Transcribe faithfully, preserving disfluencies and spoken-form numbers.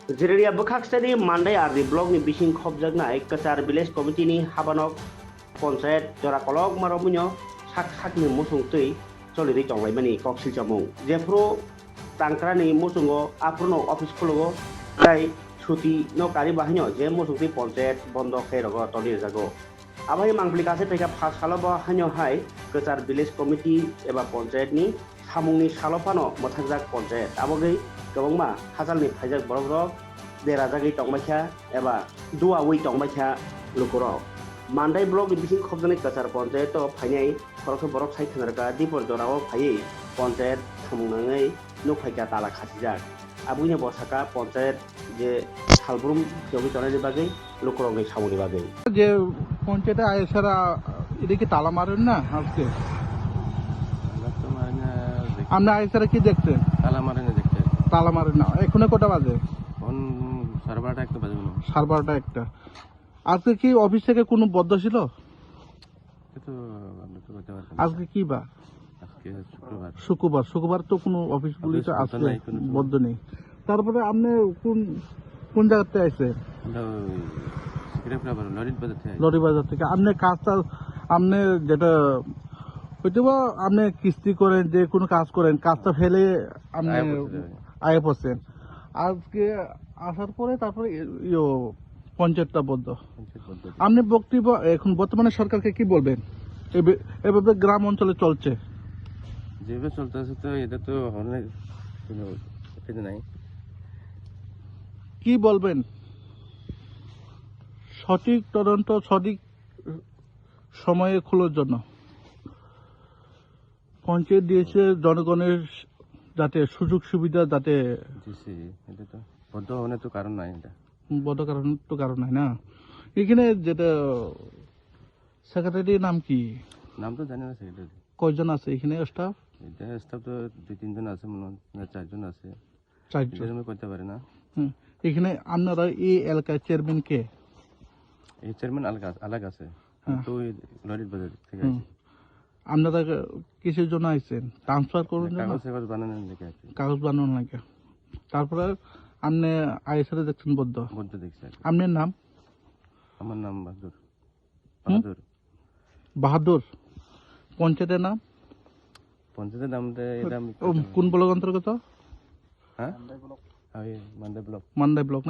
Jiririya bwkhak siteni Mandai R D block ni bising khopjaknai Kwchar Village Committee ni habanok ponchayat jora kolokma romwino sak sakni muchung twi cholirwi tonglaimani kok silchomung. Jephuru tangkrani muchungo aphuru no office khulugo, tai suti no kari bahaino je muchung twi ponchayat bondo khe rogo toli rwjago. Abo hai mangpili kaisa phaikha pha salo bo haino hai Kwchar Village Committee eba ponchayat ni samungni salo phano mwthakjak ponchayat. Abogwi kwbangma hachalni phaijak borok rok derajagwi tongbaikha eba duawi tongbaikha lukurok. Mandai block ni bising khopjaknai Kwchar ponchayat o phainai khoroksa borok sai thwngrakha Dipor jorao phaiwi ponchayat samung nangwi nukphaikha tala khachijak. Aboni bo saka ponchayat je salbrum phiyogwi tongnani bagwi lukurokni samungni bagwi. যে পঞ্চায়েতে আইএসআর, আ, এটা কি তালা মারেন না আজকে? আমরা তো মানে দেখি আপনি আইএসআর কি দেখছেন? তালা মারে না দেখতে। তালা মারেন না। এখনো কটা বাজে? এখন সাড়ে বারোটা একটা বাজে মনে হয়। সাড়ে বারোটা একটা। আজকে কি অফিস থেকে কোনো বন্ধ ছিল? এটা তো আমরা তো বলতে পারতাম না। আজকে কি বার? আজকে শুক্রবার। শুক্রবার, শুক্রবার তো কোনো অফিস বলেই তো অফিস বন্ধ আজকে নাই, কোনো সময়। বন্ধ নেই। তারপরে আপনি কোন, কোন জায়গাতে আইছেন? আমরা ওই স্ক্র্যাপ রাবার, লরির বাজার থেকে আইছি। লরি বাজার থেকে। আপনি কাজটা, আপনি যেটা হয়তো বা আপনি কিস্তি করেন, যে কোনো কাজ করেন, কাজটা ফেলে আপনি আয়া পড়ছে। আয়া পড়ছেন। আজকে আসার পরে তারপরে ই-, ইয়ো, পঞ্চায়েতটা বন্ধ। পঞ্চায়েত বন্ধ। আপনি বক্তব্য, এখন বর্তমানে সরকারকে কি বলবেন? এ বে-, এভাবে গ্রাম অঞ্চলে চলছে। যেভাবে চলতেছে তো এটা তো অনেক কোনো অসুবিধা নাই। কি বলবেন সঠিক তদন্ত সঠিক সময়ে খোলার জন্য? পঞ্চায়েত দিয়েছে জনগণের যাতে সুযোগ সুবিধা যাতে দিছে, এটা তো বন্ধ হওয়ার তো কারণ নাই এটা। বন্ধ করার তো কারণ নাই না। এখানে যেটা সেক্রেটারির নাম কি? নাম তো জানি না সেক্রেটারি। কয়জন আছে এখানে স্টাফ? এটা স্টাফ তো দুই তিনজন আছে মনে হয়, না চারজন আছে। চারজন। এটা আমি করতে পারি না। হুম। এখানে আপনারা এই এলাকার চেয়ারম্যান কে? এই চেয়ারম্যান আলাদা, আলাদা আছে। হ্যাঁ। তো ওই লরির বাজার থেকে হুম। আসে। আপনারা কিসের জন্য আইছেন? ট্রান্সফার করার জন্য? কাগজ, কাগজ বানানোর লেগে আর কি। কাগজ বানানোর লেগে। তারপরে আপনি আইসারে দেখছেন বদ্ধ? বদ্ধ দেখছি আর কি। আপনার নাম? আমার নাম বাহাদুর। হুম? বাহাদুর। বাহাদুর। পঞ্চায়েতের নাম? পঞ্চায়েতের নাম তো এটা আমি ও, কোন ব্লক অন্তর্গত? হ্যাঁ? ওই মান্দাই ব্লক। মান্দাই ব্লক।